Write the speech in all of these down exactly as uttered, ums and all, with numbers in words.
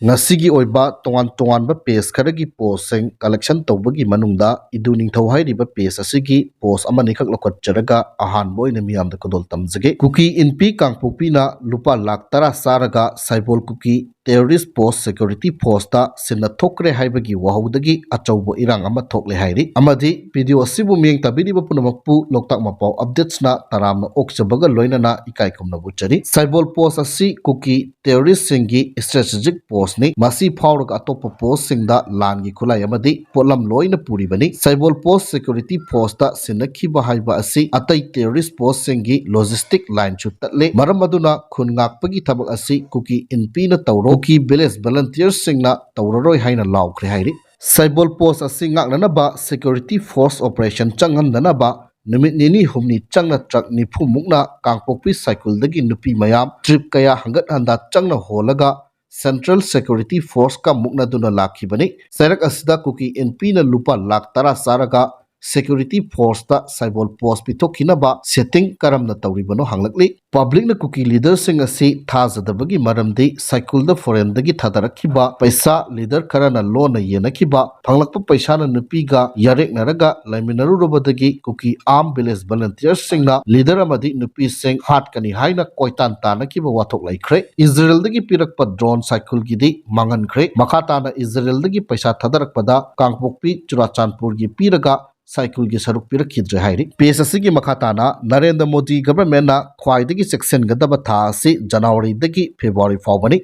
ꯉꯁꯤꯒꯤ ꯑꯣꯏꯕ ꯇꯣꯉꯥꯟ ꯇꯣꯉꯥꯟꯕ ꯄꯦꯖ ꯈꯔꯒꯤ ꯄꯣꯁꯁꯤꯡ ꯀꯂꯦꯛꯁꯟ ꯇꯧꯕꯒꯤ ꯃꯅꯨꯡꯗ ꯏꯗꯨ ꯅꯤꯡꯊꯧ ꯍꯥꯏꯔꯤꯕ ꯄꯦꯖ ꯑꯁꯤꯒꯤ ꯄꯣꯁ ꯑꯃꯅꯤꯈꯛ ꯂꯧꯈꯠꯆꯔꯒ ꯑꯍꯥꯟꯕ ꯑꯣꯏꯅ ꯃꯤꯌꯥꯝꯗ ꯈꯨꯗꯣꯜ ꯇꯝꯖꯒꯦ꯫ ꯀꯨꯀꯤ ꯏꯟꯄꯤ ꯀꯥꯡꯄꯣꯛꯄꯤꯅ ꯂꯨꯄꯥ ꯂꯥꯈ ꯇꯔꯥ ꯆꯥꯔꯒ ꯁꯥꯏꯕꯣꯜ ꯀꯨꯀꯤ ꯇꯦꯔꯣꯔꯤꯁ ꯄꯣꯁ ꯁꯦꯀ꯭ꯌꯨꯔꯤꯇꯤ ꯐꯣꯔꯁꯇ ꯁꯤꯟꯅ ꯊꯣꯛꯈ꯭ꯔꯦ ꯍꯥꯏꯕꯒꯤ ꯋꯥꯍꯧꯗꯒꯤ ꯑꯆꯧꯕ ꯏꯔꯥꯡ ꯑꯃ ꯊꯣꯛꯂꯦ ꯍꯥꯏꯔꯤ꯫ ꯑꯃꯗꯤ ꯚꯤꯗꯤꯑꯣ ꯑꯁꯤꯕꯨ ꯃꯤꯠꯌꯦꯡ ꯇꯥꯕꯤꯔꯤꯕ ꯄꯨꯝꯅꯃꯛꯄꯨ ꯂꯣꯛꯇꯥꯛ ꯃꯄꯥꯎ ꯑꯞꯗꯦꯠꯁꯅ ꯇꯔꯥꯝꯅ ꯑꯣꯛꯆꯕꯒ ꯂꯣꯏꯅꯅ ꯏꯀꯥꯏ ꯈꯨꯝꯅꯕ ꯎꯠꯆꯔꯤ꯫ ꯁꯥꯏꯕꯣꯜ ꯄꯣꯁ ꯑꯁꯤ ꯀꯨꯀꯤ ꯇꯦꯔꯣꯔꯤꯁꯁꯤꯡꯒꯤ ꯏꯁꯇ꯭ꯔꯦꯇꯦꯖꯤꯛ ꯄꯣꯁꯅꯤ꯫ ꯃꯁꯤ ꯐꯥꯎꯔꯒ ꯑꯇꯣꯞꯄ ꯄꯣꯁꯁꯤꯡꯗ ꯂꯥꯟꯒꯤ ꯈꯨꯠꯂꯥꯏ ꯑꯃꯗꯤ ꯄꯣꯠꯂꯝ ꯂꯣꯏꯅ ꯄꯨꯔꯤꯕꯅꯤ꯫ ꯁꯥꯏꯕꯣꯜ ꯄꯣꯁ ꯁꯦꯀ꯭ꯌꯨꯔꯤꯇꯤ ꯐꯣꯔꯁꯇ ꯁꯤꯟꯅꯈꯤꯕ ꯍꯥꯏꯕ ꯑꯁꯤ ꯑꯇꯩ ꯇꯦꯔꯣꯔꯤꯁ ꯄꯣꯁꯁꯤꯡꯒꯤ ꯂꯣꯖꯤꯁꯇꯤꯛ ꯂꯥꯏꯟꯁꯨ ꯇꯠꯂꯦ꯫ ꯃꯔꯝ ꯑꯗꯨꯅ ꯈꯨꯟ ꯉꯥꯛꯄꯒꯤ ꯊꯕꯛ ꯑꯁꯤ ꯀꯨꯀꯤ ꯏꯟꯄꯤꯅ ꯇꯧꯔꯣ, ꯀꯨꯀꯤ ꯚꯤꯂꯦꯖ ꯚꯂꯟꯇꯤꯌꯔꯁꯤꯡꯅ ꯇꯧꯔꯔꯣꯏ ꯍꯥꯏꯅ ꯂꯥꯎꯈ꯭ꯔꯦ ꯍꯥꯏꯔꯤ꯫ ꯁꯥꯏꯕꯣꯜ ꯄꯣꯁ ꯑꯁꯤ ꯉꯥꯛꯅꯅꯕ ꯁꯦꯀ꯭ꯌꯨꯔꯤꯇꯤ ꯐꯣꯔꯁ ꯑꯣꯄꯔꯦꯁꯟ ꯆꯪꯍꯟꯗꯅꯕ ꯅꯨꯃꯤꯠ ꯅꯤꯅꯤ ꯍꯨꯝꯅꯤ ꯆꯪꯅ ꯇ꯭ꯔꯛ ꯅꯤꯐꯨ ꯃꯨꯛꯅ ꯀꯥꯡꯄꯣꯛꯄꯤ ꯁꯥꯏꯀꯨꯜꯗꯒꯤ ꯅꯨꯄꯤ ꯃꯌꯥꯝ ꯇ꯭ꯔꯤꯞ ꯀꯌꯥ ꯍꯪꯒꯠ ꯍꯟꯗ ꯆꯪꯅ ꯍꯣꯜꯂꯒ ꯁꯦꯟꯇ꯭ꯔꯦꯜ ꯁꯦꯀ꯭ꯌꯨꯔꯤꯇꯤ ꯐꯣꯔꯁꯀ ꯃꯨꯛꯅꯗꯨꯅ ꯂꯥꯛꯈꯤꯕꯅꯤ꯫ ꯆꯩꯔꯛ ꯑꯁꯤꯗ ꯀꯨꯀꯤ ꯏꯟꯄꯤꯅ ꯂꯨꯄꯥ ꯂꯥꯈ ꯇꯔꯥ ꯆꯥꯔꯒ ꯁꯦꯀ꯭ꯌꯨꯔꯤꯇꯤ ꯐꯣꯔꯁꯇ ꯁꯥꯏꯕꯣꯜ ꯄꯣꯁ ꯄꯤꯊꯣꯛꯈꯤꯅꯕ ꯁꯦꯇꯤꯡ ꯀꯔꯝꯅ ꯇꯧꯔꯤꯕꯅꯣ ꯍꯪꯂꯛꯂꯤ꯫ ꯄꯕ꯭ꯂꯤꯛꯅ ꯀꯨꯀꯤ ꯂꯤꯗꯔꯁꯤꯡ ꯑꯁꯤ ꯊꯥꯖꯗꯕꯒꯤ ꯃꯔꯝꯗꯤ ꯁꯥꯏꯀꯨꯜꯗ ꯐꯣꯔꯦꯟꯗꯒꯤ ꯊꯥꯗꯔꯛꯈꯤꯕ ꯄꯩꯁꯥ ꯂꯤꯗꯔ ꯈꯔꯅ ꯂꯣꯟꯅ ꯌꯦꯟꯅꯈꯤꯕ, ꯐꯪꯂꯛꯄ ꯄꯩꯁꯥꯅ ꯅꯨꯄꯤꯒ ꯌꯥꯔꯦꯛꯅꯔꯒ ꯂꯩꯃꯤꯟꯅꯔꯨꯔꯕꯗꯒꯤ ꯀꯨꯀꯤ ꯑꯥꯔꯝ ꯚꯤꯂꯦꯖ ꯚꯂꯟꯇꯤꯌꯔꯁꯤꯡꯅ ꯂꯤꯗꯔ ꯑꯃꯗꯤ ꯅꯨꯄꯤꯁꯤꯡ ꯍꯥꯠꯀꯅꯤ ꯍꯥꯏꯅ ꯀꯣꯏꯇꯥꯟ ꯇꯥꯟꯅꯈꯤꯕ ꯋꯥꯊꯣꯛ ꯂꯩꯈ꯭ꯔꯦ꯫ ꯏꯖꯔꯦꯜꯗꯒꯤ ꯄꯤꯔꯛꯄ ꯗ꯭ꯔꯣꯟ ꯁꯥꯏꯀꯨꯜꯒꯤꯗꯤ ꯃꯥꯡꯍꯟꯈ꯭ꯔꯦ꯫ ꯃꯈꯥ ꯇꯥꯅ ꯏꯖꯔꯦꯜꯗꯒꯤ ꯄꯩꯁꯥ ꯊꯥꯗꯔꯛꯄꯗ ꯀꯥꯡꯄꯣꯛꯄꯤ ꯆꯨꯔꯥꯆꯥꯟꯄꯨꯔꯒꯤ ꯄꯤꯔꯒ ꯁꯥꯏꯀꯨꯜꯒꯤ ꯁꯔꯨꯛ ꯄꯤꯔꯛꯈꯤꯗ꯭ꯔꯦ ꯍꯥꯏꯔꯤ꯫ ꯄꯦꯖ ꯑꯁꯤꯒꯤ ꯃꯈꯥ ꯇꯥꯅ ꯅꯔꯦꯟꯗ꯭ꯔ ꯃꯣꯗꯤ ꯒꯚꯔꯟꯃꯦꯟꯠꯅ ꯈ꯭ꯋꯥꯏꯗꯒꯤ ꯆꯦꯛꯁꯤꯟꯒꯗꯕ ꯊꯥ ꯑꯁꯤ ꯖꯅꯋꯥꯔꯤꯗꯒꯤ ꯐꯦꯕ꯭ꯔꯨꯋꯥꯔꯤ ꯐꯥꯎꯕꯅꯤ꯫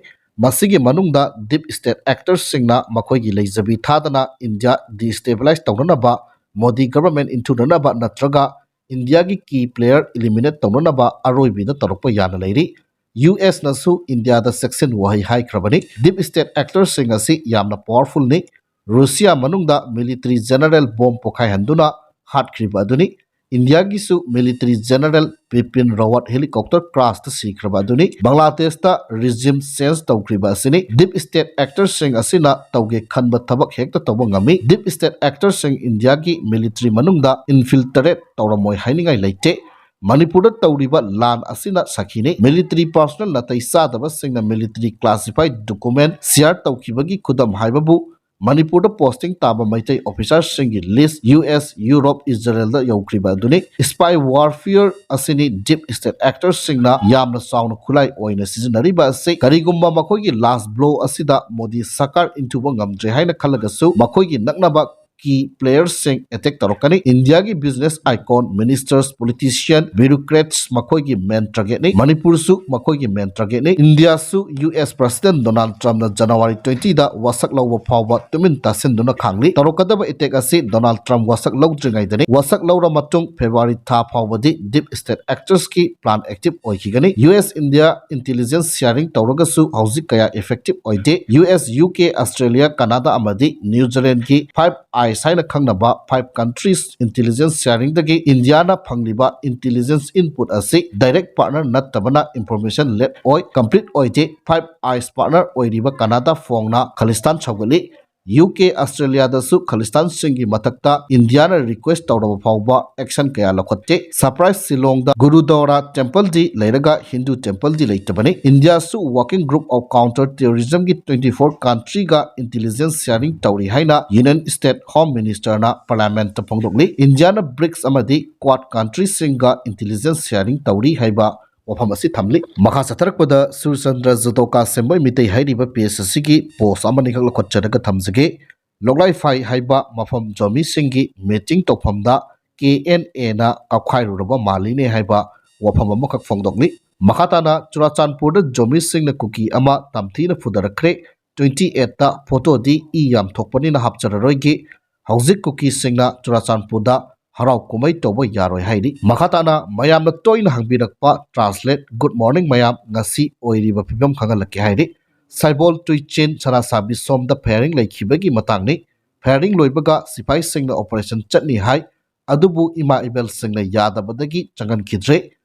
ꯃꯁꯤꯒꯤ ꯃꯅꯨꯡꯗ ꯗꯤꯞ ꯁ꯭ꯇꯦꯠ ꯑꯦꯛꯇꯔꯁꯤꯡꯅ ꯃꯈꯣꯏꯒꯤ ꯂꯩꯖꯕꯤ ꯊꯥꯗꯅ ꯏꯟꯗꯤꯌꯥ ꯗꯤꯁꯇꯦꯕꯤꯂꯥꯏꯁ ꯇꯧꯅꯅꯕ, ꯃꯣꯗꯤ ꯒꯚꯔꯟꯃꯦꯟꯠ ꯏꯟꯊꯨꯅꯅꯕ ꯅꯠꯇ꯭ꯔꯒ ꯏꯟꯗꯤꯌꯥꯒꯤ ꯀꯤ ꯄ꯭ꯂꯦꯌꯔ ꯏꯂꯤꯃꯤꯅꯦꯠ ꯇꯧꯅꯅꯕ ꯑꯔꯣꯏꯕꯤꯗ ꯇꯧꯔꯛꯄ ꯌꯥꯅ ꯂꯩꯔꯤ꯫ ꯌꯨ ꯑꯦꯁꯅꯁꯨ ꯏꯟꯗꯤꯌꯥꯗ ꯆꯦꯛꯁꯤꯟ ꯋꯥꯍꯩ ꯍꯥꯏꯈ꯭ꯔꯕꯅꯤ꯫ ꯗꯤꯞ ꯁ꯭ꯇꯦꯠ ꯑꯦꯛꯇꯔꯁꯤꯡ ꯑꯁꯤ ꯌꯥꯝꯅ ꯄꯥꯋꯔꯐꯨꯜꯅꯤ꯫ ꯔꯨꯁꯤꯌꯥ ꯃꯅꯨꯡꯗ ꯃꯤꯂꯤꯇꯔꯤ ꯖꯦꯅꯔꯦꯜ ꯕꯣꯝ ꯄꯣꯈꯥꯏꯍꯟꯗꯨꯅ ꯍꯥꯠꯈ꯭ꯔꯤꯕ ꯑꯗꯨꯅꯤ꯫ ꯏꯟꯗꯤꯌꯥꯒꯤꯁꯨ ꯃꯤꯂꯤꯇꯔꯤ ꯖꯦꯅꯔꯦꯜ ꯕꯤꯄꯤꯟ ꯔꯥꯋꯠ ꯍꯦꯂꯤꯀꯣꯞꯇꯔ ꯀ꯭ꯔꯥꯁꯇ ꯁꯤꯈ꯭ꯔꯕ ꯑꯗꯨꯅꯤ꯫ ꯕꯪꯒ꯭ꯂꯥꯗꯦꯁꯇ ꯔꯤꯖꯤꯝ ꯆꯦꯟꯖ ꯇꯧꯈ꯭ꯔꯤꯕ ꯑꯁꯤꯅꯤ꯫ ꯗꯤꯞ ꯁ꯭ꯇꯦꯠ ꯑꯦꯛꯇꯔꯁꯤꯡ ꯑꯁꯤꯅ ꯇꯧꯒꯦ ꯈꯟꯕ ꯊꯕꯛ ꯍꯦꯛꯇ ꯇꯧꯕ ꯉꯝꯃꯤ꯫ ꯗꯤꯞ ꯁ꯭ꯇꯦꯠ ꯑꯦꯛꯇꯔꯁꯤꯡ ꯏꯟꯗꯤꯌꯥꯒꯤ ꯃꯤꯂꯤꯇꯔꯤ ꯃꯅꯨꯡꯗ ꯏꯟꯐꯤꯜꯇꯔꯦꯠ ꯇꯧꯔꯝꯃꯣꯏ ꯍꯥꯏꯅꯤꯡꯉꯥꯏ ꯂꯩꯇꯦ꯫ ꯃꯅꯤꯄꯨꯔꯗ ꯇꯧꯔꯤꯕ ꯂꯥꯟ ꯑꯁꯤꯅ ꯁꯥꯈꯤꯅꯤ꯫ Military personnel ꯅꯥꯇꯩ ꯆꯥꯗꯕꯁꯤꯡꯅ military classified document share ꯇꯧꯈꯤꯕꯒꯤ ꯈꯨꯗꯝ ꯍꯥꯏꯕꯕꯨ ꯃꯅꯤꯄꯨꯔꯗ posting ꯇꯥꯕ ꯃꯩꯇꯩ officerꯁꯤꯡꯒꯤ list ꯌꯨ ꯑꯦꯁ, ꯌꯨꯔꯣꯞ, ꯏꯖꯔꯦꯜꯗ ꯌꯧꯈ꯭ꯔꯤꯕ ꯑꯗꯨꯅꯤ꯫ Spy warfare ꯑꯁꯤꯅꯤ deep state actorꯁꯤꯡꯅ ꯌꯥꯝꯅ ꯆꯥꯎꯅ ꯈꯨꯠꯂꯥꯏ ꯑꯣꯏꯅ ꯁꯤꯖꯤꯟꯅꯔꯤꯕ ꯑꯁꯤ꯫ ꯀꯔꯤꯒꯨꯝꯕ ꯃꯈꯣꯏꯒꯤ last blow ꯑꯁꯤꯗ ꯃꯣꯗꯤ ꯁꯔꯀꯥꯔ ꯏꯟꯊꯨꯕ ꯉꯝꯗ꯭ꯔꯦ ꯍꯥꯏꯅ ꯈꯜꯂꯒꯁꯨ ꯃꯈꯣꯏꯒꯤ ꯅꯛꯅꯕ key playerꯁꯤꯡ attack ꯇꯧꯔꯛꯀꯅꯤ꯫ ꯏꯟꯗꯤꯌꯥꯒꯤ business icon, ministers, politician, bureaucrats ꯃꯈꯣꯏꯒꯤ main targetꯅꯤ꯫ ꯃꯅꯤꯄꯨꯔꯁꯨ ꯃꯈꯣꯏꯒꯤ main targetꯅꯤ꯫ ꯏꯟꯗꯤꯌꯥꯁꯨ ꯌꯨ ꯑꯦꯁ President Donald Trumpꯅ January twentyꯗ ꯋꯥꯁꯛ ꯂꯧꯕ ꯐꯥꯎꯕ ꯇꯨꯃꯤꯟ ꯇꯥꯁꯤꯟꯗꯨꯅ ꯈꯥꯡꯂꯤ꯫ ꯇꯧꯔꯛꯀꯗꯕ attack ꯑꯁꯤ Donald Trump ꯋꯥꯁꯛ ꯂꯧꯗ꯭ꯔꯤꯉꯩꯗꯅꯤ꯫ ꯋꯥꯁꯛ ꯂꯧꯔ ꯃꯇꯨꯡ February ꯊꯥ ꯐꯥꯎꯕꯗꯤ deep state actorsꯀꯤ plan active ꯑꯣꯏꯈꯤꯒꯅꯤ꯫ U S India intelligence sharing ꯇꯧꯔꯒꯁꯨ ꯍꯧꯖꯤꯛ ꯀꯌꯥ effective ꯑꯣꯏꯗꯦ꯫ U S, U K, Australia, Canada ꯑꯃꯗꯤ ꯅ꯭ꯌꯨ ꯖꯤꯂꯦꯟꯗꯒꯤ Five Eyes ꯍꯥꯏꯅ ꯈꯪꯅꯕ five countries intelligence sharingꯗꯒꯤ ꯏꯟꯗꯤꯌꯥꯅ ꯐꯪꯂꯤꯕ intelligence input ꯑꯁꯤ direct partner ꯅꯠꯇꯕꯅ information leak ꯑꯣꯏ, complete ꯑꯣꯏꯗꯦ꯫ Five Eyes partner ꯑꯣꯏꯔꯤꯕ ꯀꯅꯥꯗꯥ ꯐꯣꯡꯅ ꯈꯥꯂꯤꯁꯇꯥꯟ ꯁꯧꯒꯠꯂꯤ꯫ ꯌꯨ ꯀꯦ, ꯑꯁꯇ꯭ꯔꯦꯂꯤꯌꯥꯗꯁꯨ ꯈꯥꯂꯤꯁꯇꯥꯟꯁꯤꯡꯒꯤ ꯃꯊꯛꯇ ꯏꯟꯗꯤꯌꯥꯅ request ꯇꯧꯔꯕ ꯐꯥꯎꯕ action ꯀꯌꯥ ꯂꯧꯈꯠꯇꯦ꯫ Surprise, ꯁꯤꯂꯣꯡꯗ ꯒꯨꯔꯨꯗ꯭ꯋꯥꯔꯥ templeꯗꯤ ꯂꯩꯔꯒ ꯍꯤꯟꯗꯨ templeꯗꯤ ꯂꯩꯇꯕꯅꯤ꯫ ꯏꯟꯗꯤꯌꯥꯁꯨ working group of counter terrorismꯒꯤ twenty four countryꯒ intelligence sharing ꯇꯧꯔꯤ ꯍꯥꯏꯅ Union State Home Ministerꯅ Parliamentꯇ ꯐꯣꯡꯗꯣꯛꯂꯤ꯫ ꯏꯟꯗꯤꯌꯥꯅ BRICS ꯑꯃꯗꯤ Quad countryꯁꯤꯡꯒ intelligence sharing ꯇꯧꯔꯤ ꯍꯥꯏꯕ ꯋꯥꯐꯝ ꯑꯁꯤ ꯊꯝꯂꯤ꯫ ꯃꯈꯥ ꯆꯠꯊꯔꯛꯄꯗ ꯁꯨꯔꯆꯟꯗ꯭ꯔ ꯖꯇꯣꯀꯥ ꯁꯦꯝꯕꯣꯏ ꯃꯤꯇꯩ ꯍꯥꯏꯔꯤꯕ page ꯑꯁꯤꯒꯤ post ꯑꯃꯅꯤꯈꯛ ꯂꯧꯈꯠꯆꯔꯒ ꯊꯝꯖꯒꯦ꯫ ꯂꯣꯛꯂꯥꯏꯐꯥꯏ ꯍꯥꯏꯕ ꯃꯐꯝ ꯖꯣꯃꯤꯁꯤꯡꯒꯤ meeting ꯇꯧꯐꯝꯗ ꯀꯦ ꯑꯦꯟ ꯑꯦꯅ ꯀꯥꯞꯈꯥꯏꯔꯨꯔꯕ ꯃꯥꯜꯂꯤꯅꯦ ꯍꯥꯏꯕ ꯋꯥꯐꯝ ꯑꯃꯈꯛ ꯐꯣꯡꯗꯣꯛꯂꯤ꯫ ꯃꯈꯥ ꯇꯥꯅ ꯆꯨꯔꯥꯆꯥꯟꯄꯨꯔꯗ ꯖꯣꯃꯤꯁꯤꯡꯅ ꯀꯨꯀꯤ ꯑꯃ ꯇꯝꯊꯤꯅ ꯐꯨꯗꯔꯛꯈ꯭ꯔꯦ꯫ Twenty eightꯇ photoꯗꯤ ꯏ ꯌꯥꯝ ꯊꯣꯛꯄꯅꯤꯅ ꯍꯥꯞꯆꯔꯔꯣꯏꯒꯦ꯫ ꯍꯧꯖꯤꯛ ꯀꯨꯀꯤꯁꯤꯡꯅ ꯆꯨꯔꯥꯆꯥꯟꯄꯨꯔꯗ ꯍꯔꯥꯎ ꯀꯨꯝꯍꯩ ꯇꯧꯕ ꯌꯥꯔꯣꯏ ꯍꯥꯏꯔꯤ꯫ ꯃꯈꯥ ꯇꯥꯅ ꯃꯌꯥꯝꯅ ꯇꯣꯏꯅ ꯍꯪꯕꯤꯔꯛꯄ translate, good morning ꯃꯌꯥꯝ, ꯉꯁꯤ ꯑꯣꯏꯔꯤꯕ ꯐꯤꯕꯝ ꯈꯪꯍꯜꯂꯛꯀꯦ ꯍꯥꯏꯔꯤ꯫ ꯁꯥꯏꯕꯣꯜ ꯇꯨꯏꯆꯤꯟ ꯁꯅꯥꯁꯥꯕꯤ ꯁꯣꯝꯗ firing ꯂꯩꯈꯤꯕꯒꯤ ꯃꯇꯥꯡꯅꯤ꯫ Firing ꯂꯣꯏꯕꯒ ꯁꯤꯐꯥꯏꯁꯤꯡꯅ operation ꯆꯠꯅꯤ ꯍꯥꯏ, ꯑꯗꯨꯕꯨ ꯏꯃꯥ ꯏꯕꯦꯜꯁꯤꯡꯅ ꯌꯥꯗꯕꯗꯒꯤ ꯆꯪꯍꯟꯈꯤꯗ꯭ꯔꯦ꯫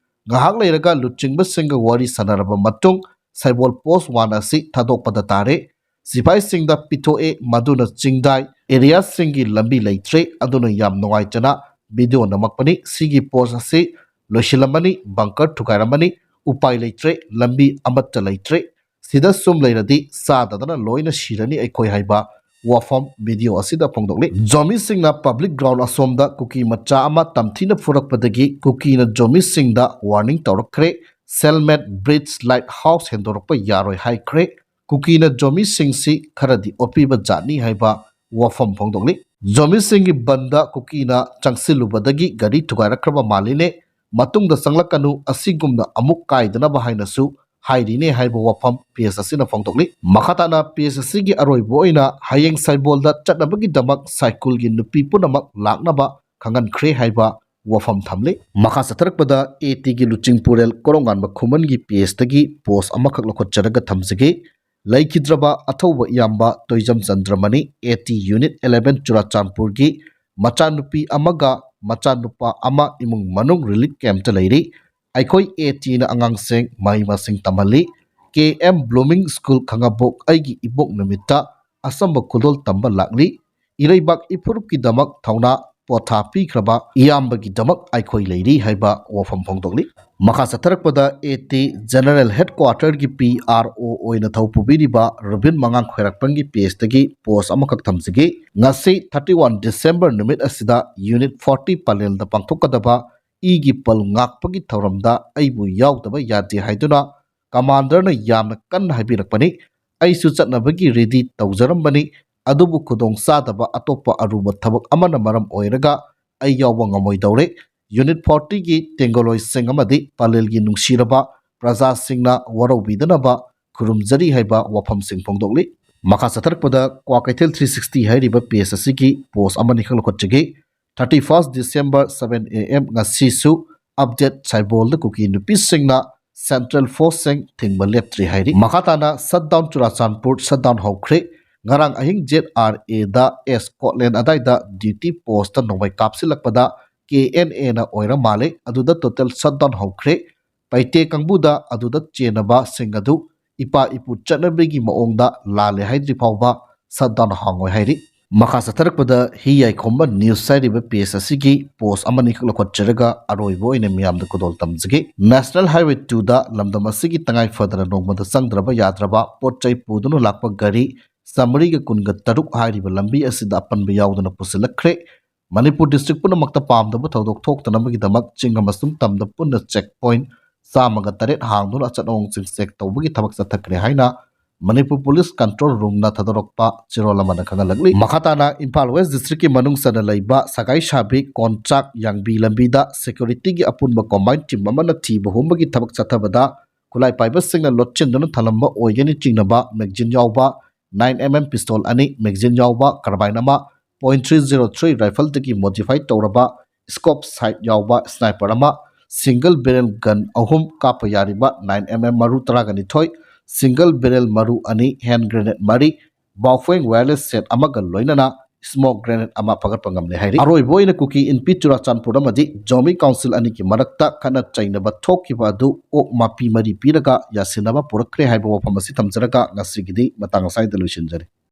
ꯉꯥꯏꯍꯥꯛ ꯂꯩꯔꯒ ꯂꯨꯆꯤꯡꯕꯁꯤꯡꯒ ꯋꯥꯔꯤ ꯁꯥꯟꯅꯔꯕ ꯃꯇꯨꯡ ꯁꯥꯏꯕꯣꯜ post one ꯑꯁꯤ ꯊꯥꯗꯣꯛꯄꯗ ꯇꯥꯔꯦ꯫ ꯁꯤꯐꯥꯏꯁꯤꯡꯗ ꯄꯤꯊꯣꯛꯑꯦ, ꯃꯗꯨꯅ ꯆꯤꯡꯗꯥꯏ areaꯁꯤꯡꯒꯤ ꯂꯝꯕꯤ ꯂꯩꯇ꯭ꯔꯦ꯫ ꯑꯗꯨꯅ ꯌꯥꯝ ꯅꯨꯡꯉꯥꯏꯇꯅ video ꯅꯝꯃꯛꯄꯅꯤ꯫ ꯁꯤꯒꯤ post ꯑꯁꯤ ꯂꯣꯏꯁꯤꯜꯂꯝꯃꯅꯤ, ꯕꯪꯀꯔ ꯊꯨꯒꯥꯏꯔꯝꯃꯅꯤ, ꯎꯄꯥꯏ ꯂꯩꯇ꯭ꯔꯦ, ꯂꯝꯕꯤ ꯑꯃꯠꯇ ꯂꯩꯇ꯭ꯔꯦ, ꯁꯤꯗ ꯁꯨꯝ ꯂꯩꯔꯗꯤ ꯆꯥꯗꯗꯅ ꯂꯣꯏꯅ ꯁꯤꯔꯅꯤ ꯑꯩꯈꯣꯏ ꯍꯥꯏꯕ ꯋꯥꯐꯝ ꯚꯤꯗꯤꯑꯣ ꯑꯁꯤꯗ ꯐꯣꯡꯗꯣꯛꯂꯤ꯫ ꯖꯣꯃꯤꯁꯤꯡꯅ ꯄꯕ꯭ꯂꯤꯛ ꯒ꯭ꯔꯥꯎꯟ ꯑꯁꯣꯝꯗ ꯀꯨꯀꯤ ꯃꯆꯥ ꯑꯃ ꯇꯝꯊꯤꯅ ꯐꯨꯔꯛꯄꯗꯒꯤ ꯀꯨꯀꯤꯅ ꯖꯣꯃꯤꯁꯤꯡꯗ ꯋꯥꯔꯅꯤꯡ ꯇꯧꯔꯛꯈ꯭ꯔꯦ꯫ ꯁꯦꯜꯃꯦꯠ ꯕ꯭ꯔꯤꯖ ꯂꯥꯏꯠ ꯍꯥꯎꯁ ꯍꯦꯟꯗꯣꯔꯛꯄ ꯌꯥꯔꯣꯏ ꯍꯥꯏꯈ꯭ꯔꯦ꯫ ꯀꯨꯀꯤꯅ ꯖꯣꯃꯤꯁꯤꯡꯁꯤ ꯈꯔꯗꯤ ꯑꯣꯠꯄꯤꯕ ꯖꯥꯠꯅꯤ ꯍꯥꯏꯕ ꯋꯥꯐꯝ ꯐꯣꯡꯗꯣꯛꯂꯤ꯫ ꯖꯣꯃꯤꯁꯤꯡꯒꯤ ꯕꯟꯗ ꯀꯨꯀꯤꯅ ꯆꯪꯁꯤꯜꯂꯨꯕꯗꯒꯤ ꯒꯥꯔꯤ ꯊꯨꯒꯥꯏꯔꯛꯈ꯭ꯔꯕ ꯃꯥꯜꯂꯤꯅꯦ꯫ ꯃꯇꯨꯡꯗ ꯆꯪꯂꯛꯀꯅꯨ, ꯑꯁꯤꯒꯨꯝꯅ ꯑꯃꯨꯛ ꯀꯥꯏꯗꯅꯕ ꯍꯥꯏꯅꯁꯨ ꯍꯥꯏꯔꯤꯅꯦ ꯍꯥꯏꯕ ꯋꯥꯐꯝ ꯄꯦꯖ ꯑꯁꯤꯅ ꯐꯣꯡꯗꯣꯛꯂꯤ꯫ ꯃꯈꯥ ꯇꯥꯅ ꯄꯦꯖ ꯑꯁꯤꯒꯤ ꯑꯔꯣꯏꯕ ꯑꯣꯏꯅ ꯍꯌꯦꯡ ꯁꯥꯏꯕꯣꯜꯗ ꯆꯠꯅꯕꯒꯤꯗꯃꯛ ꯁꯥꯏꯀꯨꯜꯒꯤ ꯅꯨꯄꯤ ꯄꯨꯝꯅꯃꯛ ꯂꯥꯛꯅꯕ ꯈꯪꯍꯟꯈ꯭ꯔꯦ ꯍꯥꯏꯕ ꯋꯥꯐꯝ ꯊꯝꯂꯤ꯫ ꯃꯈꯥ ꯆꯠꯊꯔꯛꯄꯗ ꯑꯦ ꯇꯤꯒꯤ ꯂꯨꯆꯤꯡꯄꯨꯔꯦꯜ ꯀꯣꯔꯣꯉꯥꯟꯕ ꯈꯨꯃꯟꯒꯤ ꯄꯦꯖꯇꯒꯤ ꯄꯣꯁ ꯑꯃꯈꯛ ꯂꯧꯈꯠꯆꯔꯒ ꯊꯝꯖꯒꯦ꯫ ꯂꯩꯈꯤꯗ꯭ꯔꯕ ꯑꯊꯧꯕ ꯏꯌꯥꯝꯕ Toijam ꯆꯟꯗ꯭ꯔꯃꯅꯤ, A T unit eleven ꯆꯨꯔꯥꯆꯥꯟꯄꯨꯔꯒꯤ ꯃꯆꯥꯅꯨꯄꯤ ꯑꯃꯒ ꯃꯆꯥꯅꯨꯄꯥ ꯑꯃ ꯏꯃꯨꯡ ꯃꯅꯨꯡ ꯔꯤꯂꯤꯐ ꯀꯦꯝꯞꯇ ꯂꯩꯔꯤ꯫ ꯑꯩꯈꯣꯏ ꯑꯦ ꯇꯤꯅ ꯑꯉꯥꯡꯁꯤꯡ ꯃꯍꯩ ꯃꯁꯤꯡ ꯇꯝꯍꯜꯂꯤ꯫ ꯀꯦ ꯑꯦꯝ ꯕ꯭ꯂꯨꯃꯤꯡ ꯁ꯭ꯀꯨꯜ ꯈꯥꯉꯕꯣꯛ ꯑꯩꯒꯤ ꯏꯕꯣꯛ ꯅꯨꯃꯤꯠꯇ ꯑꯆꯝꯕ ꯈꯨꯗꯣꯜ ꯇꯝꯕ ꯂꯥꯛꯂꯤ꯫ ꯏꯔꯩꯕꯥꯛ ꯏꯐꯨꯔꯨꯞꯀꯤꯗꯃꯛ ꯊꯧꯅꯥ ꯄꯣꯊꯥ ꯄꯤꯈ꯭ꯔꯕ ꯏꯌꯥꯝꯕꯒꯤꯗꯃꯛ ꯑꯩꯈꯣꯏ ꯂꯩꯔꯤ ꯍꯥꯏꯕ ꯋꯥꯐꯝ ꯐꯣꯡꯗꯣꯛꯂꯤ꯫ ꯃꯈꯥ ꯆꯠꯊꯔꯛꯄꯗ ꯑꯦ ꯇꯤ ꯖꯦꯅꯔꯦꯜ ꯍꯦꯗꯀ꯭ꯋꯥꯇꯔꯒꯤ ꯄꯤ ꯑꯥꯔ ꯑꯣ ꯑꯣꯏꯅ ꯊꯧ ꯄꯨꯕꯤꯔꯤꯕ ꯔꯨꯕꯤꯟ ꯃꯉꯥꯡ ꯈ꯭ꯋꯥꯏꯔꯥꯛꯄꯝꯒꯤ ꯄꯦꯖꯇꯒꯤ ꯄꯣꯁ ꯑꯃꯈꯛ ꯊꯝꯖꯒꯦ꯫ ꯉꯁꯤ ꯊꯥꯔꯇꯤ ꯋꯥꯟ ꯗꯤꯁꯦꯝꯕꯔ ꯅꯨꯃꯤꯠ ꯑꯁꯤꯗ ꯌꯨꯅꯤꯠ ꯐꯣꯔꯇꯤ ꯄꯂꯦꯜꯗ ꯄꯥꯡꯊꯣꯛꯀꯗꯕ ꯏꯒꯤ ꯄꯜ ꯉꯥꯛꯄꯒꯤ ꯊꯧꯔꯝꯗ ꯑꯩꯕꯨ ꯌꯥꯎꯗꯕ ꯌꯥꯗꯦ ꯍꯥꯏꯗꯨꯅ ꯀꯃꯥꯟꯗꯔꯅ ꯌꯥꯝꯅ ꯀꯟꯅ ꯍꯥꯏꯕꯤꯔꯛꯄꯅꯤ꯫ ꯑꯩꯁꯨ ꯆꯠꯅꯕꯒꯤ ꯔꯦꯗꯤ ꯇꯧꯖꯔꯝꯕꯅꯤ, ꯑꯗꯨꯕꯨ ꯈꯨꯗꯣꯡ ꯆꯥꯗꯕ ꯑꯇꯣꯞꯄ ꯑꯔꯨꯕ ꯊꯕꯛ ꯑꯃꯅ ꯃꯔꯝ ꯑꯣꯏꯔꯒ ꯑꯩ ꯌꯥꯎꯕ ꯉꯝꯃꯣꯏꯗꯧꯔꯦ꯫ ꯌꯨꯅꯤꯠ ꯐꯣꯔꯇꯤꯒꯤ ꯇꯦꯡꯒꯣꯂꯣꯏꯁꯤꯡ ꯑꯃꯗꯤ ꯄꯂꯦꯜꯒꯤ ꯅꯨꯡꯁꯤꯔꯕ ꯄ꯭ꯔꯖꯥꯁꯤꯡꯅ ꯋꯥꯔꯧꯕꯤꯗꯅꯕ ꯈꯨꯔꯨꯝꯖꯔꯤ ꯍꯥꯏꯕ ꯋꯥꯐꯝꯁꯤꯡ ꯐꯣꯡꯗꯣꯛꯂꯤ꯫ ꯃꯈꯥ ꯆꯠꯊꯔꯛꯄꯗ ꯀ꯭ꯋꯥꯀꯩꯊꯦꯜ ꯊ꯭ꯔꯤ ꯁꯤꯛꯁꯇꯤ ꯍꯥꯏꯔꯤꯕ ꯄꯦꯖ ꯑꯁꯤꯒꯤ ꯄꯣꯁ ꯑꯃꯅꯤꯈꯛ ꯂꯧꯈꯠꯆꯒꯦ꯫ Thirty first December seven A M ꯉꯁꯤꯁꯨ ꯑꯞꯗꯦꯠ ꯁꯥꯏꯕꯣꯜꯗ ꯀꯨꯀꯤ ꯅꯨꯄꯤꯁꯤꯡꯅ ꯁꯦꯟꯇ꯭ꯔꯦꯜ ꯐꯣꯔꯁꯁꯤꯡ ꯊꯤꯡꯕ ꯂꯦꯞꯇ꯭ꯔꯤ ꯍꯥꯏꯔꯤ꯫ ꯃꯈꯥ ꯇꯥꯅ ꯁꯠ ꯗꯥꯎꯟ ꯆꯨꯔꯥꯆꯥꯟꯄꯨꯔ ꯁꯠ ꯗꯥꯎꯟ ꯍꯧꯈ꯭ꯔꯦ꯫ ꯉꯔꯥꯡ ꯑꯍꯤꯡ ꯖꯦꯠ ꯑꯥꯔ ꯑꯦꯗ ꯁ꯭ꯀꯣꯠꯂꯦꯟ ꯑꯗꯥꯏꯗ ꯗ꯭ꯌꯨꯇꯤ ꯄꯣꯁꯇ ꯅꯣꯡꯃꯩ ꯀꯥꯞꯁꯤꯜꯂꯛꯄꯗ ꯀꯦ ꯑꯦꯟ ꯑꯦꯅ ꯑꯣꯏꯔ ꯃꯥꯜꯂꯦ꯫ ꯑꯗꯨꯗ ꯇꯣꯇꯦꯜ ꯁꯠ ꯗꯥꯎꯟ ꯍꯧꯈ꯭ꯔꯦ꯫ ꯄꯩꯇꯦ ꯀꯥꯡꯕꯨꯗ ꯑꯗꯨꯗ ꯆꯦꯟꯅꯕꯁꯤꯡ ꯑꯗꯨ ꯏꯄꯥ ꯏꯄꯨ ꯆꯠꯅꯕꯤꯒꯤ ꯃꯑꯣꯡꯗ ꯂꯥꯜꯂꯦ ꯍꯥꯏꯗ꯭ꯔꯤ ꯐꯥꯎꯕ ꯁꯠ ꯗꯥꯎꯟ ꯍꯥꯡꯉꯣꯏ ꯍꯥꯏꯔꯤ꯫ ꯃꯈꯥ ꯆꯠꯊꯔꯛꯄꯗ ꯍꯤ ꯌꯥꯏꯈꯣꯝꯕ ꯅ꯭ꯌꯨꯁ ꯍꯥꯏꯔꯤꯕ ꯄꯦꯖ ꯑꯁꯤꯒꯤ ꯄꯣꯁ ꯑꯃꯅꯤꯈꯛ ꯂꯧꯈꯠꯆꯔꯒ ꯑꯔꯣꯏꯕ ꯑꯣꯏꯅ ꯃꯤꯌꯥꯝꯗ ꯈꯨꯗꯣꯜ ꯇꯝꯖꯒꯦ꯫ ꯅꯦꯁꯅꯦꯜ ꯍꯥꯏꯋꯦ ꯇꯨꯗ ꯂꯝꯗꯝ ꯑꯁꯤꯒꯤ ꯇꯉꯥꯏ ꯐꯗꯅ ꯅꯣꯡꯃꯗ ꯆꯪꯗ꯭ꯔꯕ ꯌꯥꯗ꯭ꯔꯕ ꯄꯣꯠ ꯆꯩ ꯄꯨꯗꯨꯅ ꯂꯥꯛꯄ ꯒꯥꯔꯤ ꯆꯥꯃꯔꯤꯒ ꯀꯨꯟꯒ ꯇꯔꯨꯛ ꯍꯥꯏꯔꯤꯕ ꯂꯝꯕꯤ ꯑꯁꯤꯗ ꯑꯄꯟꯕ ꯌꯥꯎꯗꯅ ꯄꯨꯁꯤꯜꯂꯛꯈ꯭ꯔꯦ꯫ ꯃꯅꯤꯄꯨꯔ ꯗꯤꯁꯇ꯭ꯔꯤꯛ ꯄꯨꯝꯅꯃꯛꯇ ꯄꯥꯝꯗꯕ ꯊꯧꯗꯣꯛ ꯊꯣꯛꯇꯅꯕꯒꯤꯗꯃꯛ ꯆꯤꯡ ꯑꯃꯁꯨꯡ ꯇꯝꯗ ꯄꯨꯟꯅ ꯆꯦꯛ ꯄꯣꯏꯟ ꯆꯥꯝꯃꯒ ꯇꯔꯦꯠ ꯍꯥꯡꯗꯨꯅ ꯑꯆꯠ ꯑꯋꯣꯡꯁꯤꯡ ꯆꯦꯛ ꯇꯧꯕꯒꯤ ꯊꯕꯛ ꯆꯠꯊꯈ꯭ꯔꯦ ꯍꯥꯏꯅ ꯃꯅꯤꯄꯨꯔ ꯄꯨꯂꯤꯁ ꯀꯟꯇ꯭ꯔꯣꯜ ꯔꯨꯝꯅ ꯊꯥꯗꯣꯔꯛꯄ ꯆꯦꯔꯣꯜ ꯑꯃꯅ ꯈꯪꯍꯜꯂꯛꯂꯤ꯫ ꯃꯈꯥ ꯇꯥꯅ ꯏꯝꯐꯥꯜ ꯋꯦꯁ ꯗꯤꯁꯇ꯭ꯔꯤꯛꯀꯤ ꯃꯅꯨꯡ ꯆꯟꯅ ꯂꯩꯕ ꯁꯒꯥꯏꯁꯥꯕꯤ, ꯀꯣꯟꯆꯥꯛ, ꯌꯥꯡꯕꯤ ꯂꯝꯕꯤꯗ ꯁꯦꯀ꯭ꯌꯨꯔꯤꯇꯤꯒꯤ ꯑꯄꯨꯟꯕ ꯀꯣꯝꯕꯥꯏꯟ ꯇꯤꯝ ꯑꯃꯅ ꯊꯤꯕ ꯍꯨꯝꯕꯒꯤ ꯊꯕꯛ ꯆꯠꯊꯕꯗ ꯈꯨꯠꯂꯥꯏ ꯄꯥꯏꯕꯁꯤꯡꯅ ꯂꯣꯠꯁꯤꯟꯗꯨꯅ ꯊꯝꯂꯝꯕ ꯑꯣꯏꯒꯅꯤ ꯆꯤꯡꯅꯕ ꯃꯦꯒꯖꯤꯟ ꯌꯥꯎꯕ ꯅꯥꯏꯟ ꯑꯦꯝ ꯑꯦꯝ ꯄꯤꯁꯇꯣꯜ ꯑꯅꯤ, ꯃꯦꯒꯖꯤꯟ ꯌꯥꯎꯕ ꯀꯥꯔꯕꯥꯏꯟ ꯑꯃ, ꯄꯣꯏꯟ ꯊ꯭ꯔꯤ ꯖꯤꯔꯣ ꯊ꯭ꯔꯤ ꯔꯥꯏꯐꯜꯗꯒꯤ ꯃꯣꯗꯤꯐꯥꯏ ꯇꯧꯔꯕ ꯁ꯭ꯀꯣꯞ ꯁꯥꯏꯠ ꯌꯥꯎꯕ ꯁ꯭ꯅꯥꯏꯄꯔ ꯑꯃ, ꯁꯤꯡꯒꯜ ꯕꯦꯔꯦꯜ ꯒꯟ ꯑꯍꯨꯝ ꯀꯥꯞꯄ ꯌꯥꯔꯤꯕ ꯅꯥꯏꯟ ꯑꯦꯝ ꯑꯦꯝ ꯃꯔꯨ ꯇꯔꯥꯒ ꯅꯤꯊꯣꯏ, ꯁꯤꯡꯒꯜ ꯕꯦꯔꯦꯜ ꯃꯔꯨ ꯑꯅꯤ, ꯍꯦꯟ ꯒ꯭ꯔꯦꯅꯦꯗ ꯃꯔꯤ, ꯕꯥꯎꯐꯦꯡ ꯋꯥꯌꯔꯂꯦꯁ ꯁꯦꯠ ꯑꯃꯒ ꯂꯣꯏꯅꯅ ꯁ꯭ꯃꯣꯛ ꯒ꯭ꯔꯦꯅꯦꯗ ꯑꯃ ꯐꯒꯠꯄ ꯉꯝꯂꯦ ꯍꯥꯏꯔꯤ꯫ ꯑꯔꯣꯏꯕ ꯑꯣꯏꯅ ꯀꯨꯀꯤ ꯏꯟꯄꯤ ꯆꯨꯔꯥꯆꯥꯟꯄꯨꯔ ꯑꯃꯗꯤ ꯖꯣꯃꯤ ꯀꯥꯎꯟꯁꯤꯜ ꯑꯅꯤꯒꯤ ꯃꯔꯛꯇ ꯈꯠꯅ ꯆꯩꯅꯕ ꯊꯣꯛꯈꯤꯕ ꯑꯗꯨ ꯑꯣꯛ ꯃꯄꯤ ꯃꯔꯤ ꯄꯤꯔꯒ ꯌꯥꯁꯤꯟꯅꯕ ꯄꯨꯔꯛꯈ꯭ꯔꯦ ꯍꯥꯏꯕ ꯋꯥꯐꯝ ꯑꯁꯤ ꯊꯝꯖꯔꯒ ꯉꯁꯤꯒꯤꯗꯤ ꯃꯇꯥꯡ ꯑꯁꯥꯏꯗ ꯂꯣꯏꯁꯤꯟꯖꯔꯦ꯫